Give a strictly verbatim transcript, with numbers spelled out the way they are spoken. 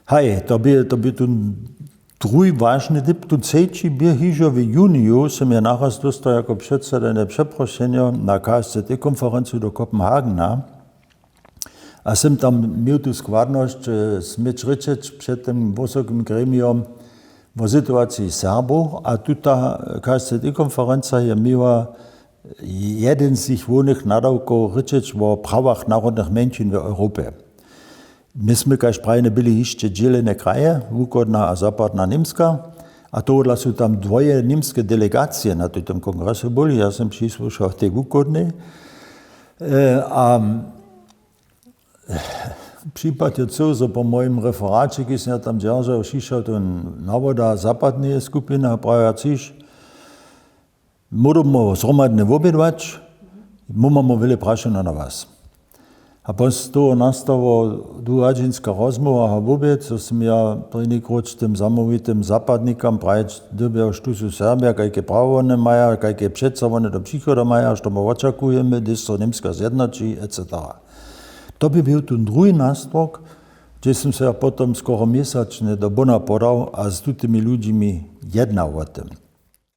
Haj, to by, to by tu druhi wažny typ, tu třeći bě hižo w juniju, sym je naraz dóstał jako předsedanje přeprošenjo na K S Z konferencu do Kopenhagena. A sym tam měł tu składnosć, e, směć rěčeć před tym wysokim gremijom wo situaciji Serbow. A tuta K S Z konferenca je měła jedyn z jich hłownych nadawkow rěčeć wo prawach narodnych mjeńšin w Europje. My smy, kaž prajene, byli hišće dźělene kraje, wuchodna a zapadna Němska. A tohodla su tam dwoje němske delegacije na tutym kongresu byli. Ja sym přisłušał tej wuchodnej. E, a připad je cył, zo po mojim referaće, kiž sym ja tam dźeržał, přišał ten nawoda zapadneje skupiny a praja, chceš, móžemy zhromadnje wobědwać, móhłbych wjele prašenjow na was. A pos-, z toho nastało dwuhadźinska rozmołwa a woběd, zo sym ja prěni króć tym zamołwitym zapadnikam prajeć dyrbjał, štó su Serbja, kajke prawa wone maja, kajke předsa wone do přichoda maja, što my wočakujemy, hdyž so Němska zjednoći, et cetera. To by był ten druhi nastwok, hdźež sym so ja potom skoro měsačnje do Bona podał a z tutymi ludźimi jednał wo tym.